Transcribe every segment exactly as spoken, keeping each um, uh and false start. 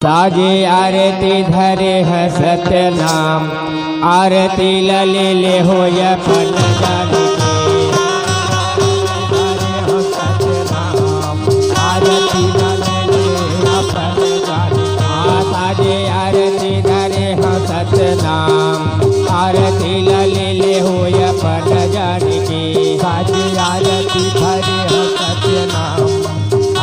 साजे आरती धरे ह सतनाम, आरती ला ले ले हो अपन जान के। आरती ला ले ले अपन जान के। आ, साजे आरती धरे ह सतनाम, आरती ला ले ले हो अपन जान के। साजे आरती धरे ह सतनाम,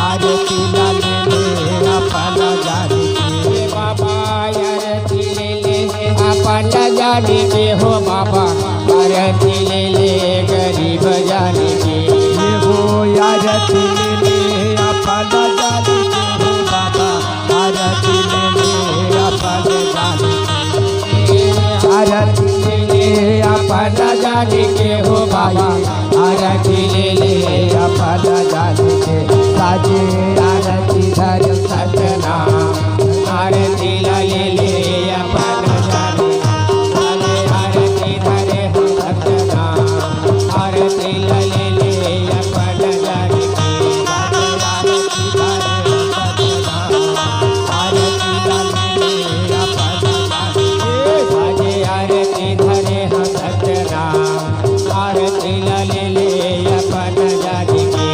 आरती ला ले ले अपन जान के। बाबा आरती ले ले अपन जान के हो बाबा, आरती ले ले गरीब जान के। ये हो आरती ले ले अपन जान के हो बाबा, आरती ले ले अपन जान के। आरती ले ले अपन जान के हो बाबा, आरती ले ले अपन जान के। साजे आरती धरे सतनाम, आरती ला ले ले अपन जान के। साजे आरती धरे हो सतनाम, आरती ला ले ले अपन जान के। साजे आरती धरे हो सतनाम, आरती ला ले ले अपन जान के। साजे आरती धरे ह सतनाम, आरती ला ले ले अपन जान के।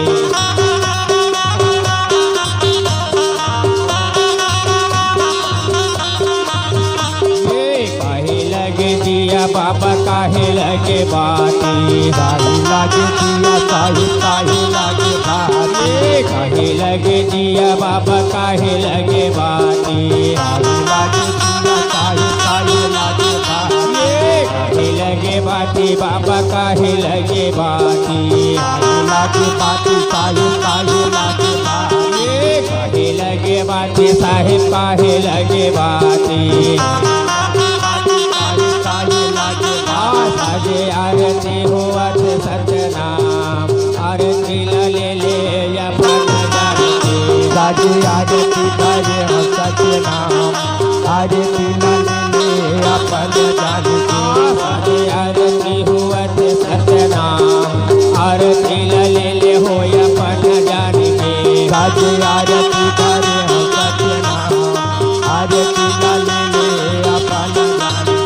ए, काहे लगे दिया बाबा, काहे लगे बाती? काहे लगे दिया, काहे, काहे लगे बाती? ए, काहे लगे दिया बाबा, काहे लगे बाती? काहे लगे दिया, काहे, काहे लगे बाती? ए, काहे लगे बाती बाबा, काहे लगे बाती? काहे लगे बाती, काहे, काहे लगे बाती? ए, काहे लगे बाती साहेब, काहे लगे बाती? आ, साजे आरती होवत सतनाम, आरती ला ले ले अपन जान के। साजे आरती धरे हो सतनाम, आरती ला ले ले अपन जान के। साजे आरती होवत सतनाम, आरती ला ले ले हो अपन जान के। साजे आरती धरे हो सतनाम, आरती ला ले ले अपन जान के।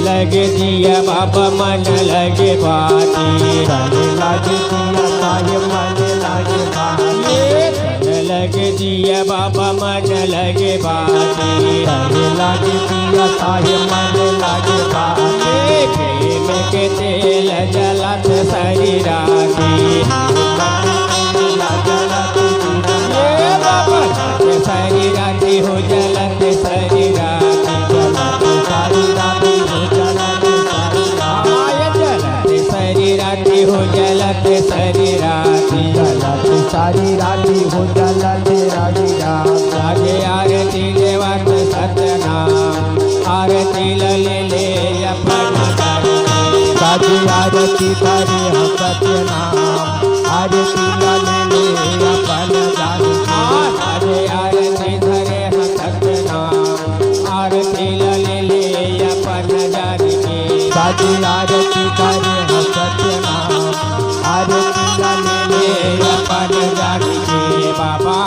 लगे दिया बाबा, मन लगे बाती। तने लगे दिया ताये, मन लगे बाती। तने लगे दिया बाबा, मन लगे बाती। तने लगे दिया ताये, मन लगे बाती। प्रेम के तेल जलत शरीरा की। ए बाबा, शरीरा की हो जलत शरीरा की। जलत शरीरा की हो जलत शरीरा की। आय जलत शरीरा की हो जलत शरीरा की। जलत शरीरा की हो जलत शरीरा की। साजे आरती देवत सतनाम, आरती ला ले ले अपन जान के। साजे आरती धरे हो सतनाम, आरती ला ले ले अपन जान के। आ, साजे आरती धरे हो सतनाम, आरती ला ले ले अपन जान के। साजे आरती धरे हो सतनाम, आरती ला ले ले अपन जान के। बाबा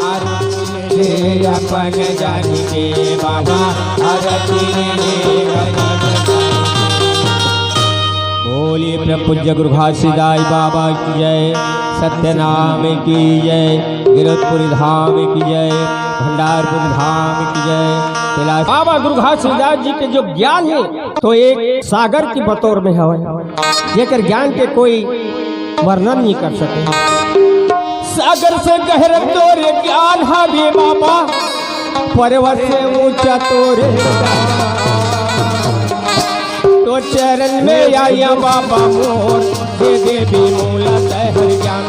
आरती ले अपन जान के बाबा, आरती ले अपन जान के। बोलिए परम पूज्य गुरु घासीदास बाबा की जय, सत्यनाम की जय, गिरौदपुरी धाम की जय, भंडारपुर धाम की जय। कैलाश बाबा गुरु घासीदास जी के जो ज्ञान है, तो एक सागर की बतौर में हवय, जेकर ज्ञान के कोई वर्णन नहीं कर सके। सागर से गहरा तोरे ज्ञान हवे बाबा, पर्वत से ऊंचा तोरे। तो चरण में आया बाबा मोर, दे दे विमूल तैं हर ज्ञान।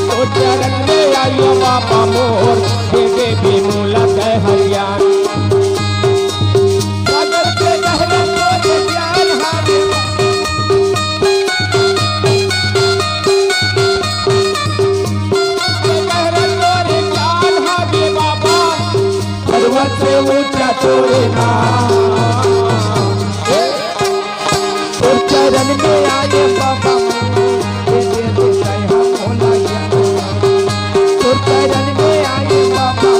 तो चरण में आया बाबा मोर, दे दे विमूल तैं हर ज्ञान। सागर से गहरा तोरे ज्ञान हवे। पर्वत से ऊंचा तोरे नाम। तोर चरण में आए बाबा, दे दे तैं हमो ला ज्ञान। तोर चरण में आए बाबा,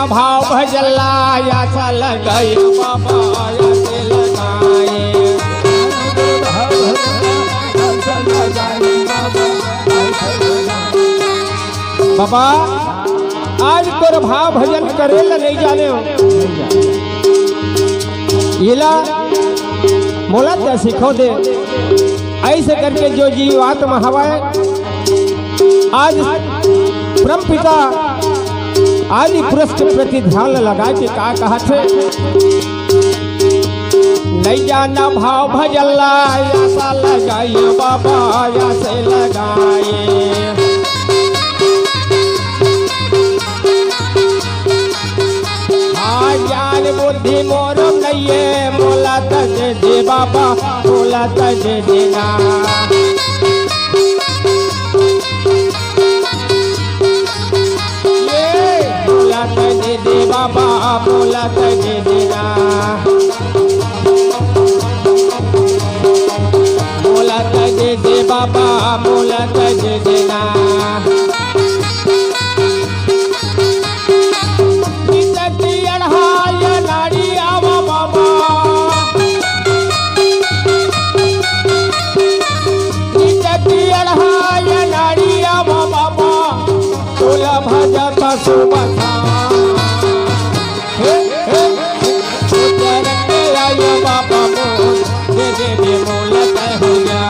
भाव भजन ला आस लगाए बाबा, आस लगाए। बाबा, आज तोर भाव भजन करे ला नहीं जाने हो। इला मोला त सिखो दे। ऐसे करके जो जीवात्मा हवय, आज परमपिता आदि पुरुष के प्रति ध्यान लगा के का कहत हे? नहीं जाना भाव भजन ला, आस लगाए बाबा, आस लगाए। हाँ, ज्ञान बुद्धि मोर नइये, मोला त दे दे बाबा, मोला त दे देना। ये मोला त दे दे बाबा, मोला त दे देना। मोला त दे दे बाबा, मोला त दे देना। नितकी अढ़ाई नाड़ी आवा बाबा। नितकी अढ़ाई नाड़ी आवा बाबा। तोला भजत सुबह हे, हे, हे, तो चरण में आयो बाबा मोर, दे दे दे मोला तहया।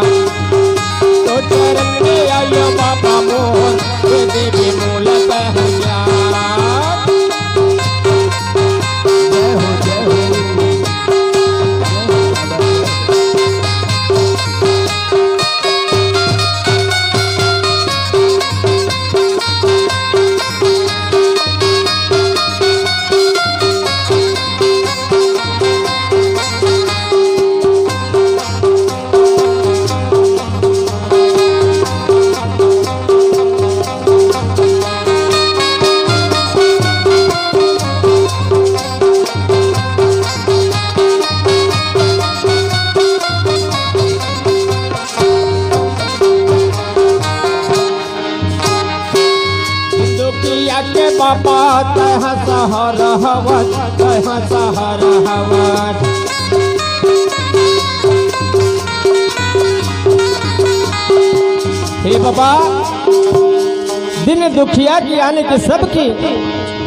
तो चरण में आयो बाबा मोर, दे दे दे मोला तहया। जय हो, जय हो। दुखिया के बाबा तैं सहारा हवस, तैं सहारा हवस। हे बाबा, दीन दुखिया के यानी कि सबके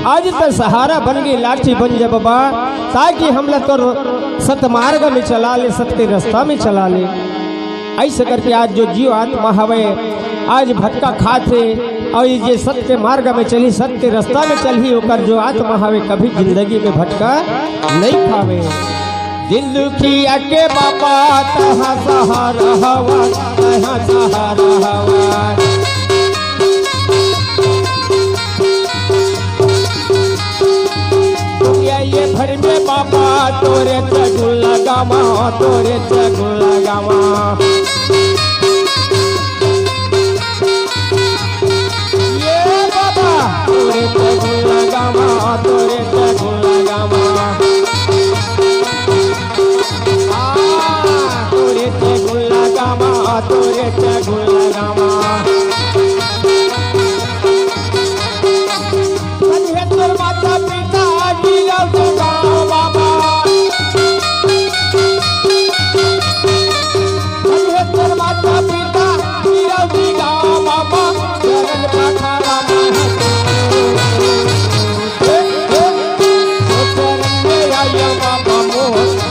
आज तैं सहारा बन गे, लाठी बन जा बाबा, ताकि हमला तोर सतमार्ग में चला ले, सत के रास्ता में चला ले। ऐसे करके आज जो जीव आत्मा हवे, आज भटका खात हे, अउ ये जे सत्य मार्ग में चलही, सत्य रास्ता में चलही, ओकर जो आत्मा हवे, कभी जिंदगी में भटका नहीं खावे। दीन दुखिया के बाबा, तैं सहारा हवस, तैं सहारा हवस। दुनिया ये भर में बाबा, तोरे त गुण गावा, तोरे त गुण गावा। ये बाबा, तोरे त गुण गावा, तोरे त गुण गावा। आ, तोरे त गुण गावा, तोरे त गुण गावा। धन हे तोर माता पिता गिरव गाँव बाबा। धन हे तोर माता पिता गिरव गाँव बाबा। चरण पखारा माँ। हे, हे, हे, चरण में आया बाबा मोर।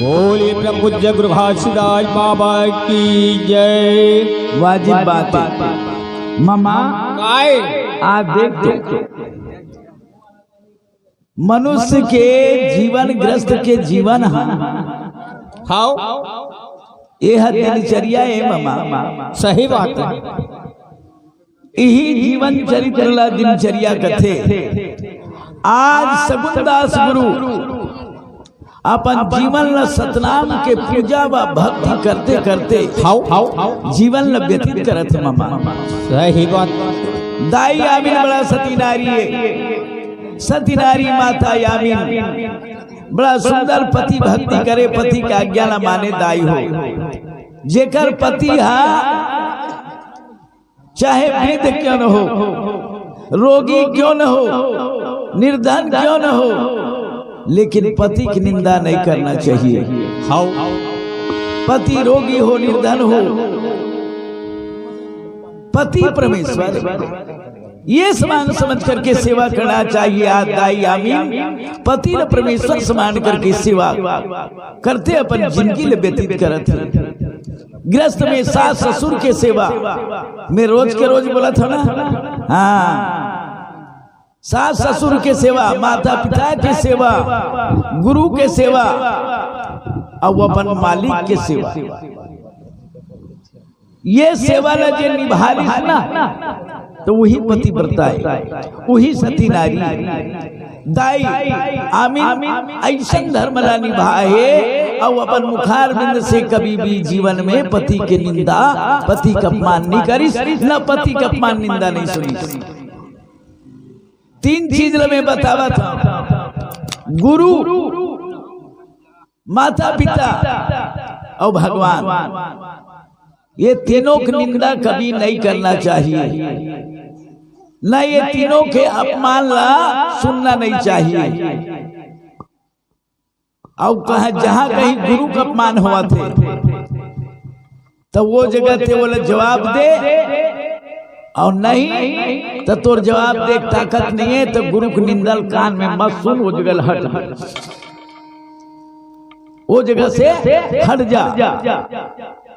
बोलिए परम पूज्य गुरु घासीदास बाबा की जय। वाजिब बात है। मामा, काय? आ देख तो, मनुष्य के जीवन, गृहस्थ के जीवन ह। हाव। एह दिनचर्या ए ममा। सही बात हे। इही जीवन चरित्र ला दिनचर्या कथे। आज सगुन दास गुरु अपन जीवन ला सतनाम के पूजा व भक्ति करते करते हाव, हाव। जीवन ला व्यतीत करत हे ममा। सही बात। दाई यामिन बड़ा सती नारी हे, सती नारी माता यामिन बड़ा सुंदर पति भक्ति करे, पति के आज्ञा ला माने दाई हो। जेकर पति हा चाहे वृद्ध क्यों न हो, रोगी क्यों न हो, निर्धन क्यों न हो, लेकिन पति की निंदा नहीं करना चाहिए। हाव। पति रोगी हो, निर्धन हो, पति परमेश्वर, ये समान समझ करके सेवा करना चाहिए। आज दाई यामिन पति ल परमेश्वर समान करके सेवा करते अपन जिंदगी ल व्यतीत करत हे। गृहस्थ में सास ससुर के सेवा, मैं रोज के रोज बोलत हंव ना, हाँ, सास ससुर के सेवा, माता पिता के सेवा, गुरु के सेवा, अउ अपन मालिक के सेवा। ये सेवा ला जे निभा लिस ना, त उही पतिव्रता हे, उही सती नारी हे। दाई यामिन अइसन धर्म ला निभाए हे, अउ अपन मुखारविंद से कभी भी जीवन में पति के निंदा, पति के अपमान नहीं करिस, न पति के अपमान निंदा नहीं सुनिस। तीन चीज ला मैं बतावत हंव, गुरु, माता पिता अउ भगवान, ये तीनों की निंदा कभी नहीं करना चाहिए, न ये तीनों के अपमान ला सुनना नहीं चाहिए। अउ कहा, जहां कहीं गुरु का अपमान होवत हे, त वो जगह ते ओला जवाब दे, अउ नहीं त तोर जवाब दे के ताकत नहीं हे, त गुरु के निंदा ल कान में मत सुन, वो जगह ल हट, वो जगह से हट जा,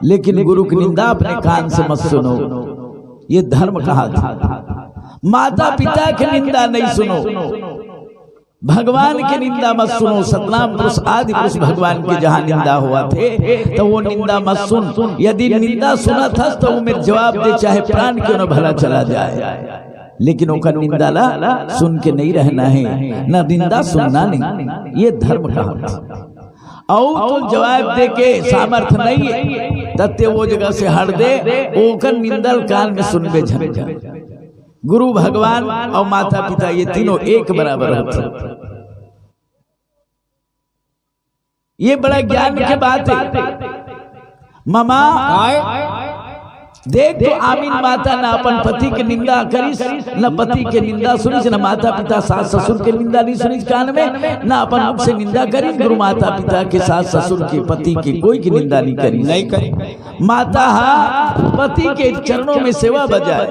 लेकिन गुरु की निंदा अपने कान से मत सुनो। ये धर्म कहा था, माता पिता की निंदा नहीं सुनो, भगवान के निंदा मत सुनो। सतनाम पुरुष, आदि पुरुष भगवान के जहां निंदा होवत हे, त वो निंदा मत सुन। यदि निंदा सुनत हस, त वो मेर जवाब दे, चाहे प्राण क्यों न भला चला जाए, लेकिन ओकर निंदा ला सुन के नहीं रहना हे, न निंदा सुनना नहीं। ये धर्म कहा था। अउ तो जवाब दे के सामर्थ्य नहीं हे, त ते वो जगह से हट दे, ओकर निंदा ल कान में सुनबे झन। गुरु भगवान अउ माता पिता, ये तीनों एक बराबर होथे। ये बड़ा ज्ञान के बात हे। ममा, काय? देख तो, यामिन माता न अपन पति के निंदा करिस, न पति के निंदा सुनिस, न माता पिता सास ससुर के निंदा नहीं सुनिस कान में, न अपन मुख से निंदा करिस, गुरु माता पिता के, सास ससुर के, पति के, कोई की निंदा नहीं करिस। नहीं करी। माता हा पति के चरणों में सेवा बजाए,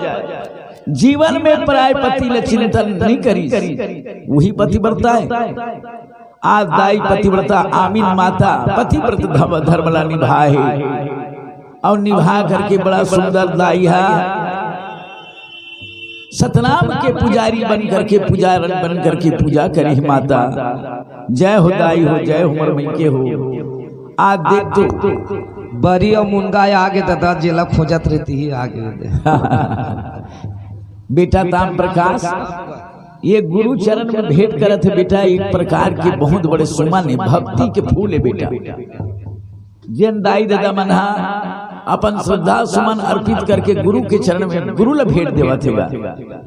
जीवन में पराय पति ल चिंतन नहीं करिस, उही पतिव्रता हे। आज दाई पतिव्रता, यामिन माता पतिव्रत धर्म, धर्म ला निभाए हे, अउ निभा करके बड़ा सुंदर दाई हा सतनाम के पुजारी बन करके, पुजारन बन करके पूजा करे हे माता। जय हो दाई हो, जय हो मोर मइके हो। आज देख तो, बरी अउ मुनगा आगे दादा, जेला खोजत रहिथे आगे। बेटा ताम प्रकाश, ये गुरु चरण में भेंट करत हे बेटा, एक प्रकार के बहुत बड़े सुमन हे, भक्ति के फूल हे बेटा। जेन दाई ददा मन हा अपन श्रद्धा सुमन अर्पित करके गुरु के चरण में गुरु ला भेंट देवत हे गा।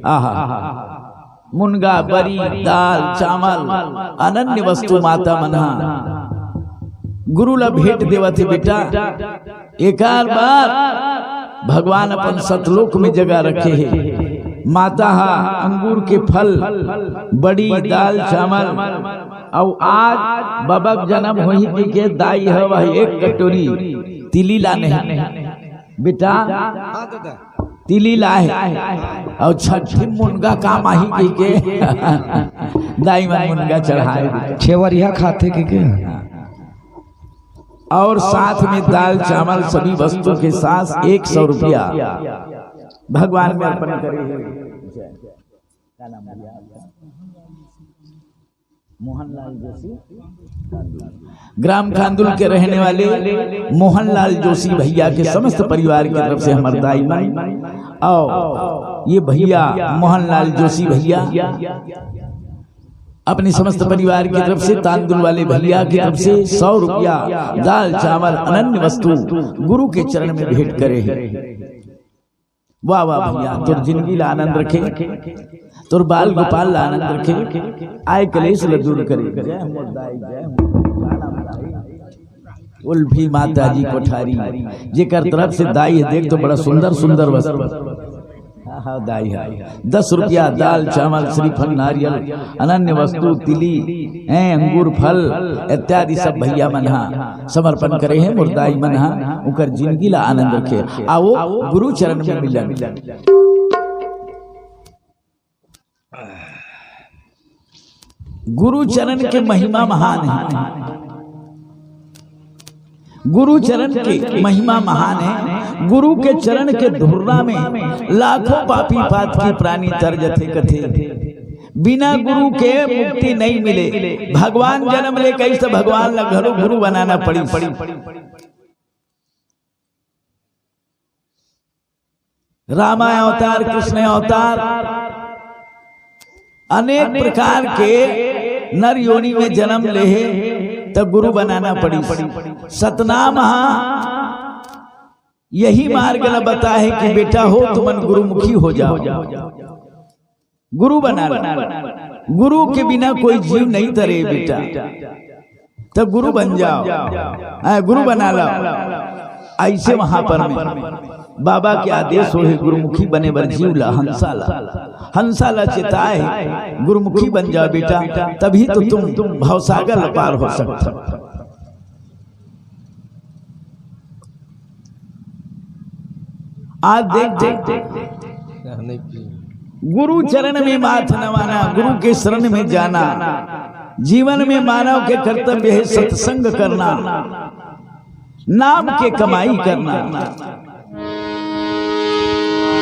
आहा, मुनगा, बरी, दाल, चावल, अनन्य वस्तु माता मन हा गुरु ला भेंट देवत हे बेटा। एकार बार भगवान अपन सतलोक में जगह रखे हे। माता हा अंगूर के फल, बड़ी, दाल, चावल, अउ आज बबक जन्म होही कहिके दाई ह वह एक कटोरी तिली लाने हे। बेटा, तिली लाए हे। अउ छठी मुनगा काम आही कहिके दाई मन मुनगा चढ़ाए हे। छेवरिया खाथे कहिके। और साथ में दाल, चावल, सभी वस्तु के साथ एक सौ रुपया भगवान में अर्पण करे हे। जय। का नाम भैया आपका? मोहनलाल जोशी। ग्राम खांदुल के रहने वाले मोहनलाल जोशी भैया के समस्त परिवार की तरफ से हमर दाई मन और ये भैया मोहनलाल जोशी भैया अपने समस्त परिवार की तरफ से, तांदुल वाले भैया की तरफ से सौ रुपया दाल चावल अनन्य वस्तु गुरु के चरण में भेंट करे हैं। वाह वाह भैया, तोर जिंदगी ला आनंद रखे, तोर बाल गोपाल ला आनंद रखे, आय कलेश ला दूर करे। जय हो दाई, जय हो। उल्फी माता जी कोठारी, जेकर तरफ से दाई हे, देख तो बड़ा सुंदर सुंदर वस्त्र। हाँ, हाँ, दाई हे। दस रुपया दाल, चावल, श्रीफल, नारियल, अनन्य वस्तु, तिली, हैं, अंगूर, फल इत्यादि सब भैया मन हा समर्पण करे हे। मोर दाई मन हा उकर जिंदगी ला आनंद रखे। आओ गुरु चरण में मिलन। गुरु चरण के महिमा महान हे। गुरु चरण के महिमा महान हे। गुरु के चरण के धुर्रा में लाखों पापी पातकी प्राणी तर जथे कथे। बिना गुरु के मुक्ति नहीं मिले। भगवान जन्म ले कइसे भगवान ला घलो गुरु बनाना पड़ी। रामा अवतार, कृष्ण अवतार, अनेक प्रकार के नर योनि में जन्म ले हे, त गुरु बनाना पड़ी। सतनाम हा यही मार्ग ल बता हे कि बेटा हो, तुमन गुरुमुखी हो जाओ। गुरु बना ला। गुरु के बिना कोई जीव नहीं तरे बेटा, त गुरु बन जाओ। हाँ, गुरु बना ला। अइसे वहां पर में बाबा के आदेश होहे, गुरुमुखी बने बर जीव ला, हंसा ला, हंसा ला चेताए, गुरुमुखी बन जाओ बेटा, तभी तो तुम भवसागर ला पार हो सकता। आज देख, देख, देख, गुरु चरण में माथ नवाना, गुरु के शरण में जाना, जीवन में मानव के कर्तव्य हे सत्संग करना, नाम के कमाई करना,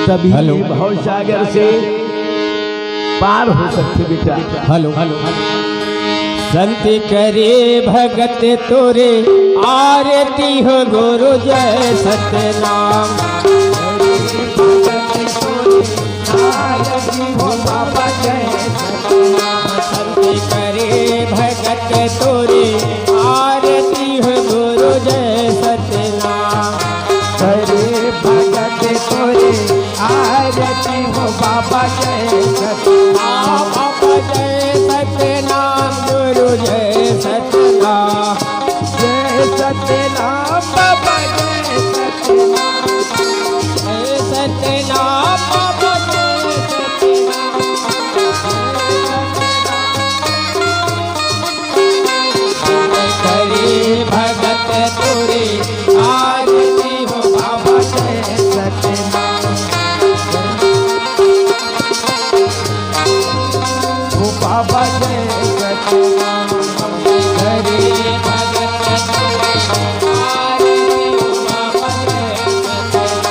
तभी भवसागर से पार हो सकथे बेटा। Hello, hello. संत करे भगत तोरे, आरती हो गुरु जय सतनाम। आरती हो बाबा जय सतनाम। संत करे भगत तोरे, आरती हो गुरु जय सतनाम। करे भगत तोरे, आरती हो बाबा जय सतनाम। बाबा जय सतनाम, गुरु जय सतनाम। जय सतनाम बाबा जय सतनाम। जय सतनाम बाबा जय सतनाम। करे भगत तोरे, आरती हो बाबा जय सतनाम। हो बाबा जय सतनाम। करे भगत तोरे, आरती हो बाबा जय सतनाम।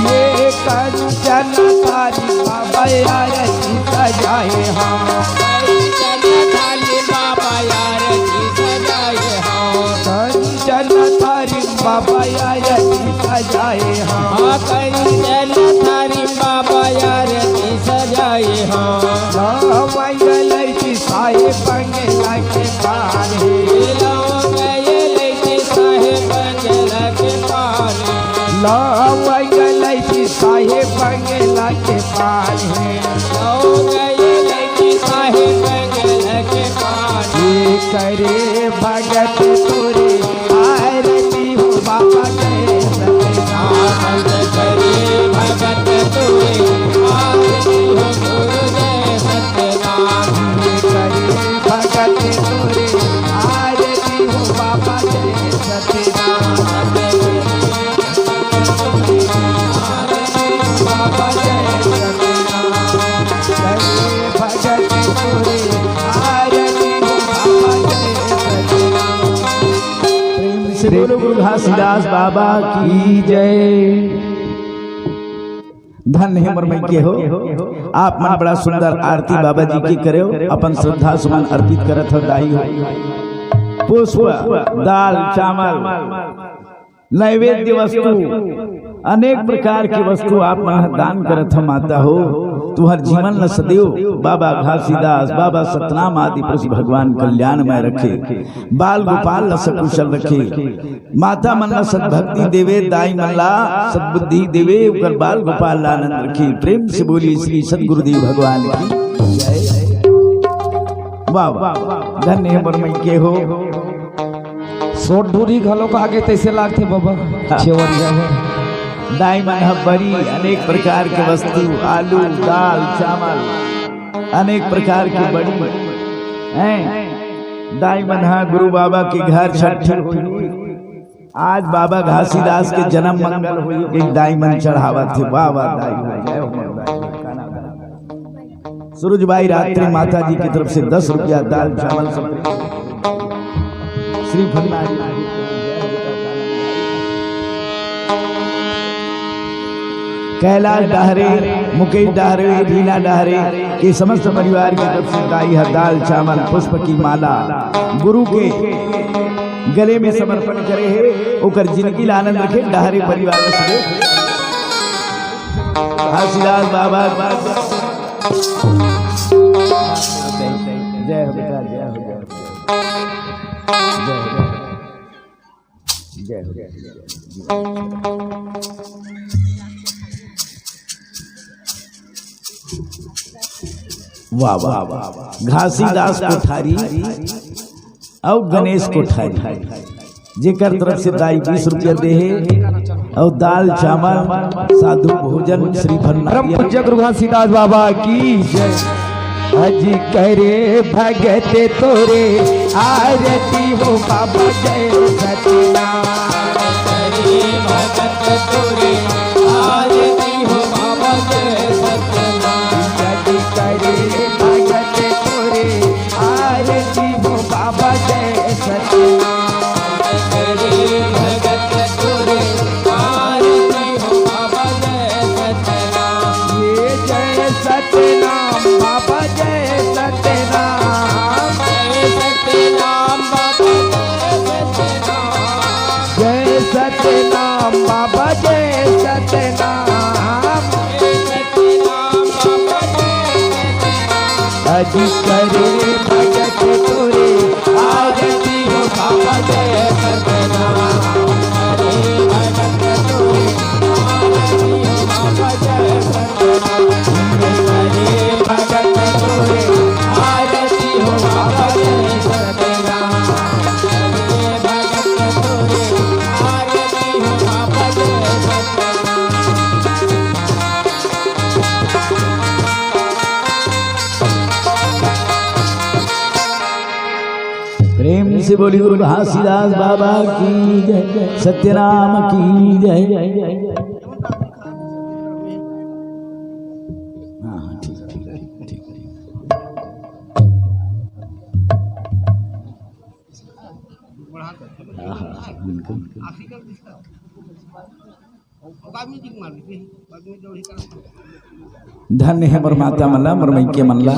ये कंचन थारी बाबा आरती सजाए हाँ। कंचन थाली बाबा आरती सजाए हाँ। कंचन थारी बाबा आरती सजाए हाँ। हाँ, कंचन थारी बाबा आरती सजाए हाँ। लवंग इलायची साहेब बंगला के पान हे। लवंग इलायची साहेब बंगला के पान। लवंग इलायची साहेब बंगला के पान हे। लवंग इलायची साहेब बंगला के पान। ये करे भगत तोरे, आरती हो बाबा जय सतनाम। करे भगत तोरे, आरती हो गुरु जय सतनाम। करे भगत तोरे, आरती हो बाबा जय सतनाम। बाबा जय सतनाम। करे भगत तोरे, आरती हो बाबा जय सतनाम। प्रेम से बोलो गुरु घासीदास बाबा की जय। धन्य हे मोर मइके हो, आप मन बड़ा सुंदर आरती बाबा जी के करेव, अपन श्रद्धा सुमन अर्पित करत हो दाई हो। पुष्प, दाल, चावल, नैवेद्य वस्तु, अनेक प्रकार के वस्तु आप मन ह दान करत हो माता हो। तुहर जीवन ल सदैव बाबा घासीदास, बाबा सतनाम आदि पुरुष भगवान कल्याणमय रखे, बाल गोपाल ल सकुशल रखे, माता मन ला सद्भक्ति देवे, दाई मन ला सद्बुद्धि देवे, ओकर बाल गोपाल ला आनंद रखे। प्रेम से बोलिए श्री सद्गुरुदेव भगवान की जय। वाह, वाह, धन्य हे मोर मइके हो। सोट ढूरी घलोक आगे तइसे लागथे बाबा। हाँ। छेवरिया हो। दाई मन ह बड़ी अनेक प्रकार के वस्तु, आलू, दाल, चावल, अनेक प्रकार के बड़ी हैं। दाई मन ह गुरु बाबा के घर छट्ठी होही। आज बाबा घासीदास के जन्म मंगल होही, एक दाई मन चढ़ावत हे। वाह, वाह, दाई हो, जय हो, दाई हो। सूरज बाई रात्रि माता जी की तरफ से दस रुपया दाल चावल सब श्रीफल नारियल। कैलाश डहरे, मुकेश डहरे, रीना डहरे के समस्त परिवार की तरफ से दाई ह दाल चावल पुष्प की माला गुरु के गले में समर्पण करे हे, ओकर जिंदगी ला आनंद रखे, डहरे परिवार में सदैव घासीदास बाबा। जय हो बेटा, जय हो, जय हो। जय हो। जय हो। वाह, वाह, वाह, वाह। घासीदास कोठारी अउ गणेश कोठारी, जेकर तरफ से दाई बीस रुपया दे हे, अउ दाल चावल साधु भोजन श्रीफल परम नारियल। पूज्य गुरु घासीदास बाबा की जय। अजी करे भगत तोरे आरती हो बाबा जय सतनाम। करे भगत तोरे आरती हो बाबा जय सतनाम। अजी करे भगत तोरे आरती हो बाबा जय सतनाम। करे भगत तोरे आरती हो बाबा जय सतनाम। ये जय सतनाम बाबा जय सतनाम। जय सतनाम बाबा जय सतनाम। जय सतनाम बाबा जय सतनाम। जय सतनाम बाबा जय सतनाम। अजी करे भगत तोरे आरती हो बाबा जय सतनाम। करे भगत तोरे आरती हो बाबा जय सतनाम। करे भगत तोरे आरती हो बाबा जय सतनाम। करे भगत तोरे आरती हो बाबा जय सतनाम। प्रेम से बोली गुरु घासीदास बाबा की जय, सत्यनाम की जय। हाँ, हाँ, ठीक, ठीक, ठीक, ठीक। हाँ, हाँ, हाँ, बिल्कुल। धन्य हे मोर माता मन ला, मोर मइके मन ला।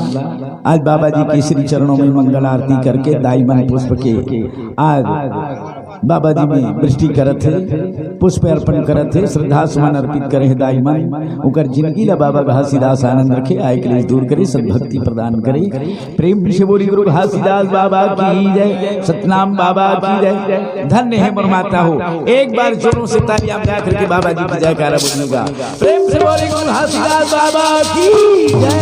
आज बाबा जी के श्री चरणों में मंगल आरती करके दाई मन पुष्प के आज बाबा जी में वृष्टि करत हे, पुष्प अर्पण करत हे, श्रद्धा सुमन अर्पित करे हे दाई मन। ओकर जिंदगी ला बाबा घासीदास आनंद रखे, आय क्लेश दूर करे, सद्भक्ति प्रदान करे। प्रेम से बोली गुरु घासीदास बाबा की जय, सतनाम बाबा की जय। धन्य हे मोर माता हो। एक बार जोरों से तालियां बजा करके बाबा जी की जयकारा बोलिएगा। प्रेम से बोली गुरु घासीदास बाबा की जय।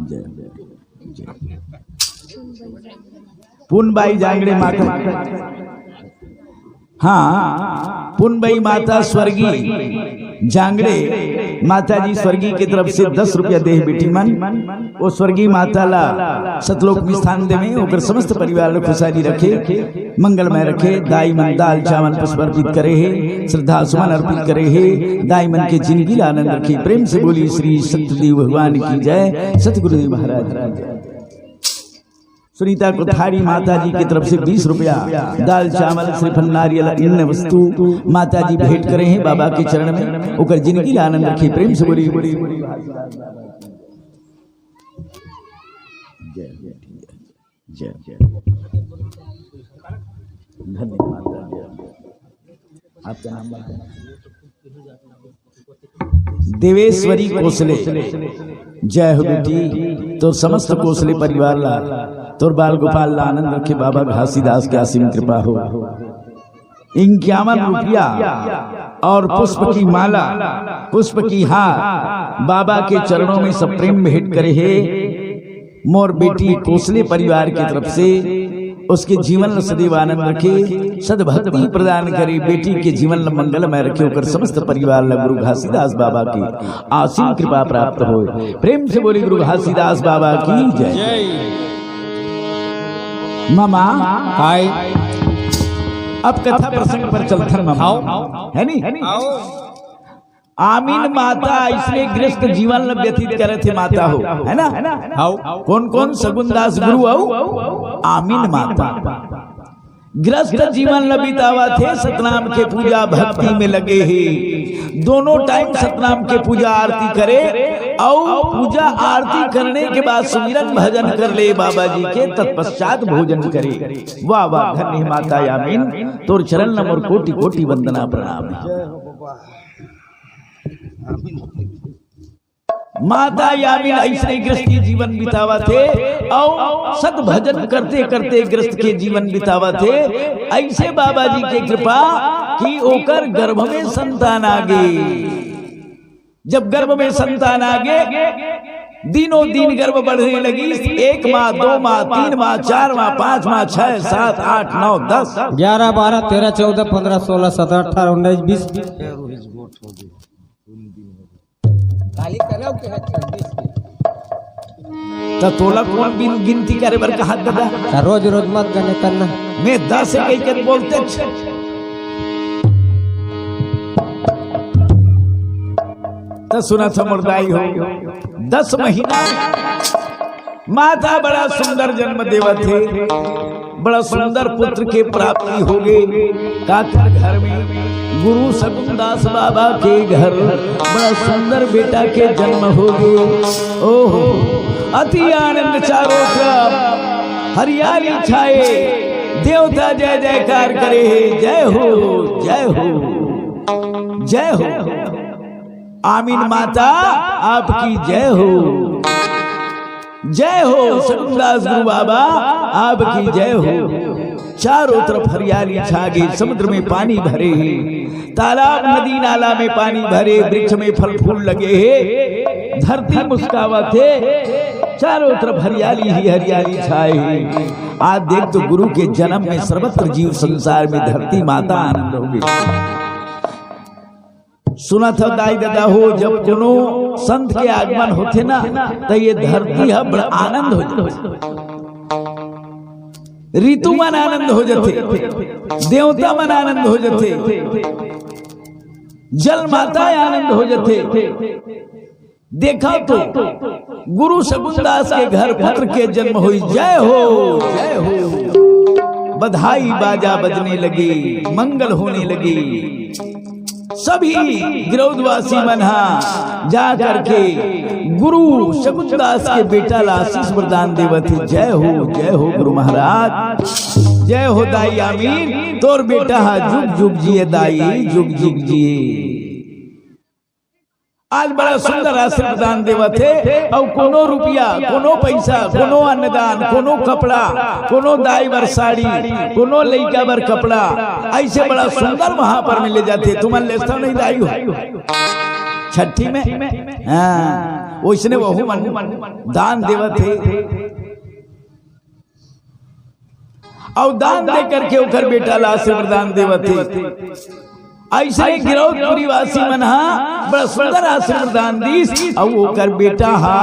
जय, जय, जय। पुनबाई जांगड़े माता। हाँ, पुनबाई माता स्वर्गीय जांगड़े माता जी स्वर्गीय के तरफ से दस रुपया दे हे बेटी मन। वो स्वर्गीय माता ला सतलोक में स्थान देवे, ओकर समस्त परिवार ला खुशहाली रखे, मंगलमय रखे। दाई मन दाल चावल पुष्प अर्पित करे हे, श्रद्धा सुमन अर्पित करे हे। दाई मन के जिंदगी ला आनंद रखे। प्रेम से बोली श्री सत्यदेव भगवान की जय, सतगुरुदेव महाराज की जय। सुनीता कोठारी माता जी की तरफ से बीस रुपया, दाल, चावल, श्रीफल, नारियल, अन्य वस्तु माता जी भेंट करे हैं बाबा के चरण में। ओकर जिंदगी ला आनंद रखे, प्रेम से बोली। जय, जय, जय। धन्यवाद। आपका नाम बताएं। देवेश्वरी कोसले, जय हो बेटी। तोर समस्त कोसले परिवार ला, तोर बाल गोपाल ला आनंद रखे बाबा घासीदास के असीम कृपा हो। इक्यावन रुपया और पुष्प की माला, पुष्प की हार बाबा के चरणों में सप्रेम भेंट करे हे। मोर बेटी कोसले परिवार की तरफ से उसके जीवन ला सदैव आनंद रखे, सद्भक्ति प्रदान करे, बेटी के जीवन ला मंगलमय रखे, ओकर समस्त परिवार ला गुरु घासीदास बाबा की असीम कृपा प्राप्त होए। प्रेम से बोली गुरु घासीदास बाबा की जय। मामा, हाय। अब कथा प्रसंग पर चलथन मामा। आओ। है नी? आओ। आमिन माता अइसने गृहस्थ जीवन ल व्यतीत करत हे माता हो, है ना? हाउ। कोन कोन? सगुनदास गुरु अउ आमिन माता। गृहस्थ जीवन ल बितावत हे, सतनाम के पूजा भक्ति में लगे हे। दोनों टाइम सतनाम के पूजा आरती करे अउ पूजा आरती करने के बाद सुमिरन भजन कर ले बाबा जी के, तत्पश्चात भोजन करे। वाह वाह, धन्य माता आमिन, तोर चरण ल मोर कोटि कोटि वंदना प्रणाम हे। माता आमिन अइसने गृहस्थी जीवन बितावत हे अउ सत भजन करते करते गृहस्थ के जीवन बितावत हे। अइसे बाबा जी के कृपा कि ओकर गर्भ में संतान आ गे। जब गर्भ में संतान आ गे, दिनों दिन गर्भ बढ़ने लगी। एक माह, दो माह, तीन माह, चार माह, पाँच माह, छह, सात, आठ, नौ, दस। ग्यारह, बारह, तेरह, चौदह, पन्द्रह, सोलह, सत्रह, अठारह, उन्नीस, बीस। काली करब के है छब्बीस के। त तोला कोन दिन गिनती करे बर कहत ददा? त रोज रोज मत गने करना। मैं दस एक एक बोलते छ। त सुनत ह मोर दाई हो, दस महीना माता बड़ा सुंदर जन्म देवत हे, बड़ा सुंदर पुत्र के प्राप्ति हो गे। काकर घर में? गुरु सगुनदास बाबा के घर बड़ा सुंदर बेटा के जन्म हो गे। ओहो, अति आनंद चारों तरफ हरियाली छाए, देवता जय जयकार करे हे, जय हो, जय हो, जय हो। आमीन माता, आपकी जय हो, जय हो। सतदास गुरु बाबा, आपकी जय हो। चारों तरफ हरियाली छा गई, समुद्र में पानी भरे हे, तालाब नदी नाला में पानी भरे, वृक्ष में फल फूल लगे हे, धरती मुस्कावत हे, चारों तरफ हरियाली ही हरियाली छाए हे। आज देख तो गुरु के जन्म में सर्वत्र जीव संसार में धरती माता आनंद हो गई। सुनत हव दाई ददा हो, जब कोनो संत के आगमन होथे ना, त ये धरती ह बड़ा आनंद हो जाथे। ऋतु मन आनंद हो जाथे, देवता मन आनंद हो जाथे, जल माता आनंद हो जाथे। देखा तो गुरु सगुनदास के घर पुत्र के जन्म होई। जय हो, जय हो। बधाई बाजा बजने लगे, मंगल होने लगे। सभी गिरौदवासी मन हा जा करके गुरु सगुनदास के बेटा ला आशीष वरदान देवत हे। जय हो, जय हो गुरु महाराज, जय हो दाई आमीन। तोर बेटा हा जुग जुग जिए दाई, जुग जुग जिए। आज बड़ा सुंदर आशीर्वाद दान देवत हे, अउ कोनो रुपया, कोनो पैसा, कोनो अन्नदान, कोनो कपड़ा, कोनो दाई बर साड़ी, कोनो लइका बर कपड़ा, अइसे बड़ा सुंदर वहां पर मिले जाथे। तुमन लेथव नहीं दाई हो छट्ठी में? हाँ, वइसने वहू मन दान देवत हे। अउ दान दे करके ओकर बेटा ला आशीर्वाद देवत हे। अइसे गिरौदपुरी वासी मन हा बड़ा सुंदर आशीर्वाद दीस, अउ ओकर बेटा हा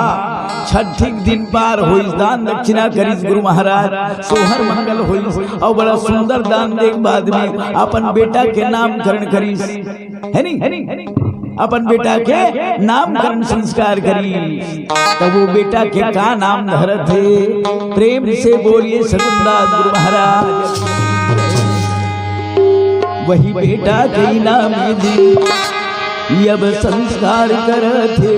छठी के दिन पार होइस, दान दक्षिणा करिस गुरु महाराज, सोहर मंगल होइस, अउ बड़ा सुंदर दान दे के बाद में अपन बेटा के नामकरण करिस, है नी? अपन बेटा के नामकरण संस्कार करी, त वो बेटा के का नाम धरत हे? प्रेम से बोलिए सकुंदास गुरु महाराज। वही बेटा के नाम ये दिन अब संस्कार करत हे।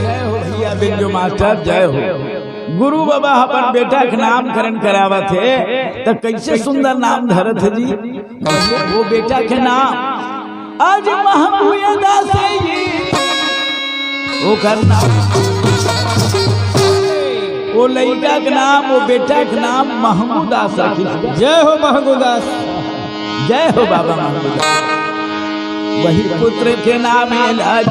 जय हो भैया बिरजू मास्टर, जय हो। गुरु बाबा अपन बेटा के नामकरण करावत हे, त कैसे सुंदर नाम धरत हे जी। वो बेटा के नाम आज महंगू दास हे जी। ओकर नाम, वो लइका के नाम, वो बेटा के नाम महंगू दास रखिस। जय हो महंगू दास। जय हो बाबा महंगू दास। वही पुत्र के नाम हे लाज।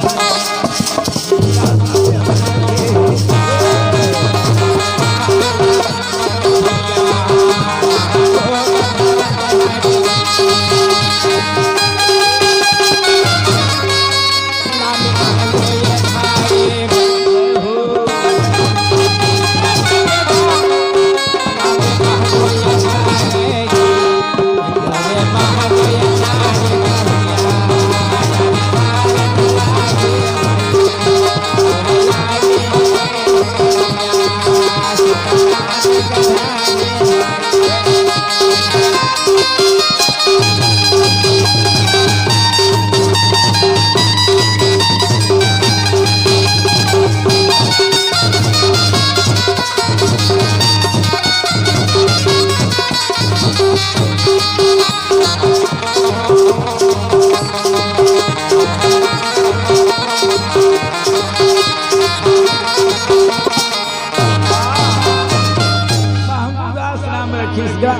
महंगूदास नाम रखिस गा।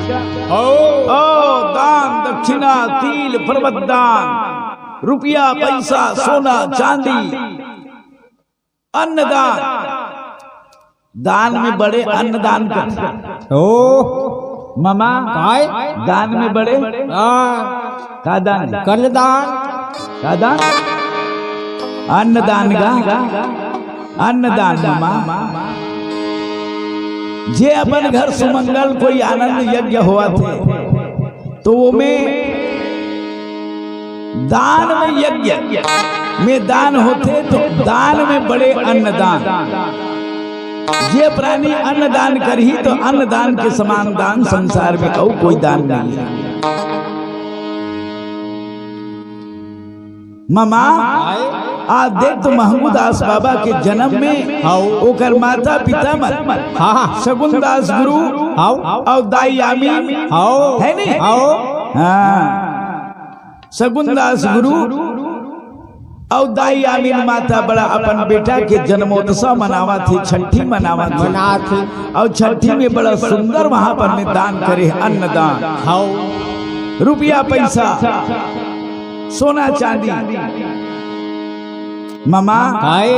ओ, ओ, दान, दक्षिणा, तिल, पर्वत दान, रुपया, पैसा, सोना, चांदी, अन्नदान। दान में बड़े अन्नदान कर। ओ। मामा। काय? दान में बड़े। हाँ। का दान? कन्नदान। का दान? अन्नदान गा। अन्नदान मामा। जे अपन घर सुमंगल कोई आनंद यज्ञ होवत हे, तो वो में दान में यज्ञ में दान होथे, तो दान में बड़े अन्नदान। जे प्राणी अन्नदान करही, तो अन्नदान के समान दान संसार में अउ कोई दान नहीं है। मामा, आय? आज देख तो महंगूदास बाबा के जन्म में हाव। ओकर माता पिता मन, हाँ, हाँ। शगुनदास गुरु हाव। अउ दाई आमी हाव। है नी? हाव। हाँ। शगुनदास गुरु अउ दाई आमिन माता बड़ा अपन बेटा के जन्मोत्सव मनावत हे, छठी मनावत हे। मनात हे। अउ छठी में बड़ा सुंदर वहां पर में दान करे हे, अन्नदान। हाव। रुपया पैसा, सोना चांदी। मामा, काय?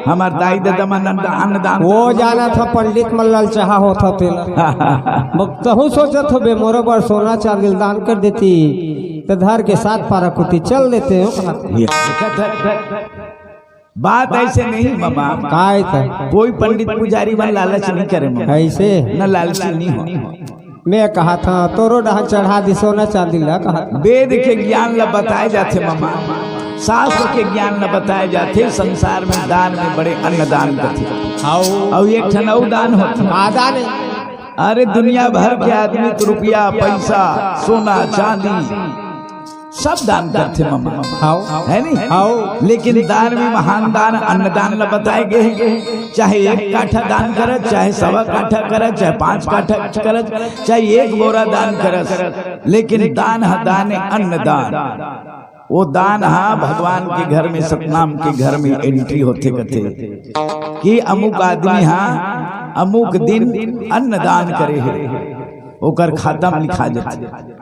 हमर दाई ददा मन अन्न-, अन्नदान वो जानत ह पंडित मन ललचाहा होत ह तेला। मग तहूँ सोचत होबे, मोरो बर सोना चांदी ल दान कर देती, त धर के सात पारा कुती चल देते हो कहत। ये बात ऐसे नहीं मामा। काय त? कोई पंडित पुजारी मन लालच नहीं करे मामा। ऐसे? न लालची नहीं हो। मैं कहत हँव, तोरो डहन चढ़ा दी सोना चांदी ला कहत। वेद के ज्ञान ला बताए जाथे मामा, शास्त्र के ज्ञान ला बताए जाथे। संसार में दान में बड़े अन्नदान कथे। हाव। अउ एक ठन अउ दान होथे। का दान हे? अरे दुनिया भर के आदमी तो रुपया, पैसा, सोना, चांदी सब दान करथे मामा। हाव। है नी? हाव। लेकिन दान में महान दान अन्नदान ला बताए गे हे। चाहे एक काठा दान करत, चाहे सवा काठा करत, चाहे पांच काठा करत, चाहे एक बोरा दान करत, लेकिन दान ह दान ए, अन्नदान। वो दान हा भगवान के घर में, सतनाम के घर में एंट्री होथे, कथे कि अमुक आदमी हा अमुक दिन अन्न दान करे हे, ओकर खाता में लिखा जाथे।